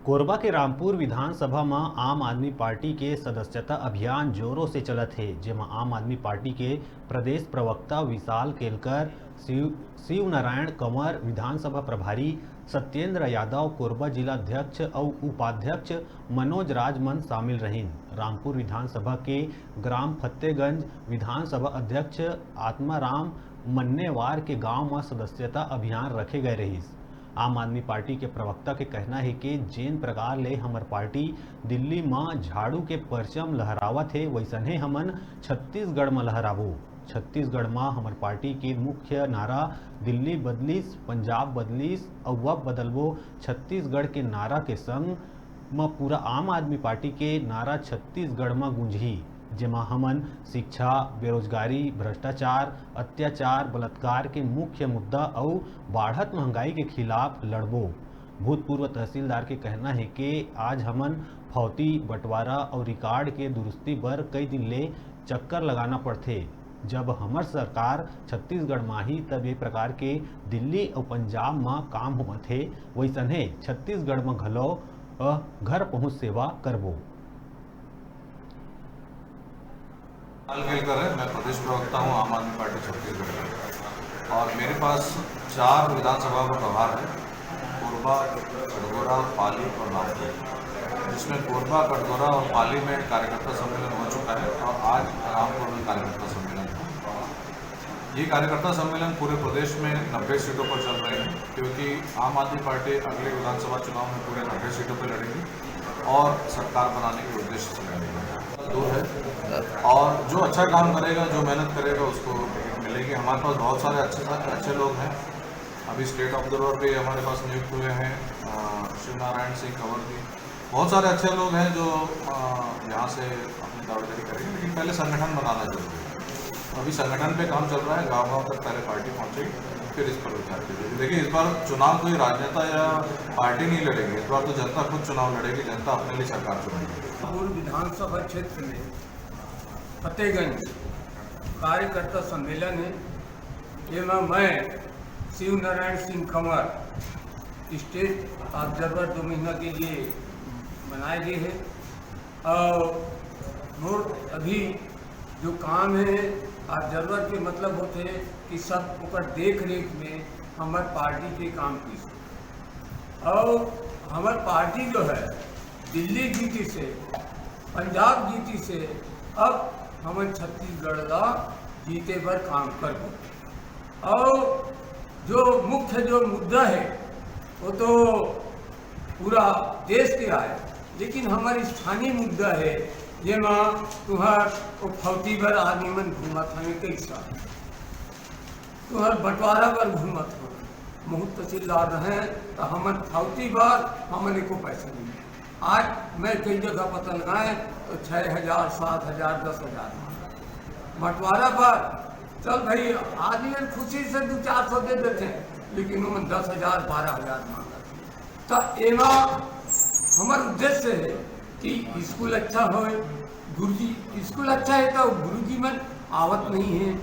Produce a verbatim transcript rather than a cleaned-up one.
कोरबा के रामपुर विधानसभा म आम आदमी पार्टी के सदस्यता अभियान जोरों से चलत हे, जेमा आम आदमी पार्टी के प्रदेश प्रवक्ता विशाल केलकर, शिव, शिव नारायण कंवर, विधानसभा प्रभारी सत्येंद्र यादव, कोरबा जिला अध्यक्ष अउ उपाध्यक्ष मनोज राज मन शामिल रहिन। रामपुर विधानसभा के ग्राम फतेगंज विधानसभा अध्यक्ष आत्माराम मन्नेवार के गांव म सदस्यता अभियान रखे गए रहिस। आम आदमी पार्टी के प्रवक्ता के कहना हे कि जेन प्रकार ले हमर पार्टी दिल्ली म झाड़ू के परचम लहरावत हे, वैसने हमन छत्तीसगढ़ म लहराबो। छत्तीसगढ़ म हमर पार्टी के मुख्य नारा दिल्ली बदलिस, पंजाब बदलिस अउ अब बदलबो छत्तीसगढ़ के नारा के संग म पूरा आम आदमी पार्टी के नारा छत्तीसगढ़ म गूंजही, जेमा हमन शिक्षा, बेरोजगारी, भ्रष्टाचार, अत्याचार, बलात्कार के मुख्य मुद्दा अउ बाढ़त महंगाई के खिलाफ लड़बो। भूतपूर्व तहसीलदार के कहना हे कि आज हमन फौती, बंटवारा अउ रिकॉर्ड के दुरुस्ती बर कई दिन ले चक्कर लगाना पड़थे। जब हमर सरकार छत्तीसगढ़ म आही, तब ये प्रकार के दिल्ली अउ पंजाब म काम होवत हे, वैसने छत्तीसगढ़ म घलो, अ, घर पहुंच सेवा करबो। लाल केलकर है, मैं प्रदेश प्रवक्ता हूँ आम आदमी पार्टी छत्तीसगढ़ का, और मेरे पास चार विधानसभा का प्रभार है, कोरबा, कटघोरा, पाली और रामपुर, जिसमें कोरबा, कटघोरा और पाली में कार्यकर्ता सम्मेलन हो चुका है और आज रामपुर में कार्यकर्ता सम्मेलन है। ये कार्यकर्ता सम्मेलन पूरे प्रदेश में नब्बे सीटों पर चल रहे हैं, क्योंकि आम आदमी पार्टी अगले विधानसभा चुनाव में पूरे नब्बे सीटों पर लड़ेगी और सरकार बनाने के उद्देश्य से लड़ेगी। दूर है और जो अच्छा काम करेगा, जो मेहनत करेगा, उसको टिकट मिलेगी। हमारे पास बहुत सारे अच्छे अच्छे लोग हैं। अभी स्टेट ऑब्जर्वर भी हमारे पास नियुक्त हुए हैं, अ, शिव नारायण सिंह कंवर जी। बहुत सारे अच्छे लोग हैं जो, अ, यहाँ से अपनी दावेदारी करेंगे, लेकिन पहले संगठन बनाना जरूरी है। अभी संगठन पे काम चल रहा है, गांव-गांव तक पहले पार्टी पहुंचेगी, फिर इस पर विचार कीजिए। देखिए, इस बार चुनाव कोई राजनेता या पार्टी नहीं लड़ेगी, इस बार तो जनता खुद चुनाव लड़ेगी, जनता अपने लिए सरकार चुनेगी। रामपुर विधानसभा क्षेत्र में फतेहगंज कार्यकर्ता सम्मेलन है, एमा मैं शिव नारायण सिंह कंवर स्टेट ऑब्जर्वर दो महीना के लिए बनाए गए हैं। और मोर अभी जो काम है, ऑब्जर्वर के मतलब होते हैं कि सब ओकर देख रेख में हमर पार्टी के काम की। और हमर पार्टी जो है, दिल्ली जीती से, पंजाब जीती से, अब हमन छत्तीसगढ़ ला जीते बर काम करबो। और जो मुख्य जो मुद्दा है, वो तो पूरा देश के आए, लेकिन हमर स्थानीय मुद्दा है, जेमा तुहर ओ फौती बर आदमी मन घूमत हवे कई साल, तुहर बंटवारा बर घूमत हवे। महूं तहसीलदार रहे तो हमन फौती बर हमन एको पैसा नहीं। आज मैं कई जगह पता लगाए तो छः हजार, सात हजार, दस हजार मांगा। बंटवारा बर चल भाई, आदमी मन खुशी से दो चार सौ दे देते हैं, लेकिन उमन दस हजार, बारह हजार मांगत। तो एमा हमर उद्देश्य है कि स्कूल अच्छा होए, गुरुजी, स्कूल अच्छा है तो गुरुजी मन आवत नहीं है,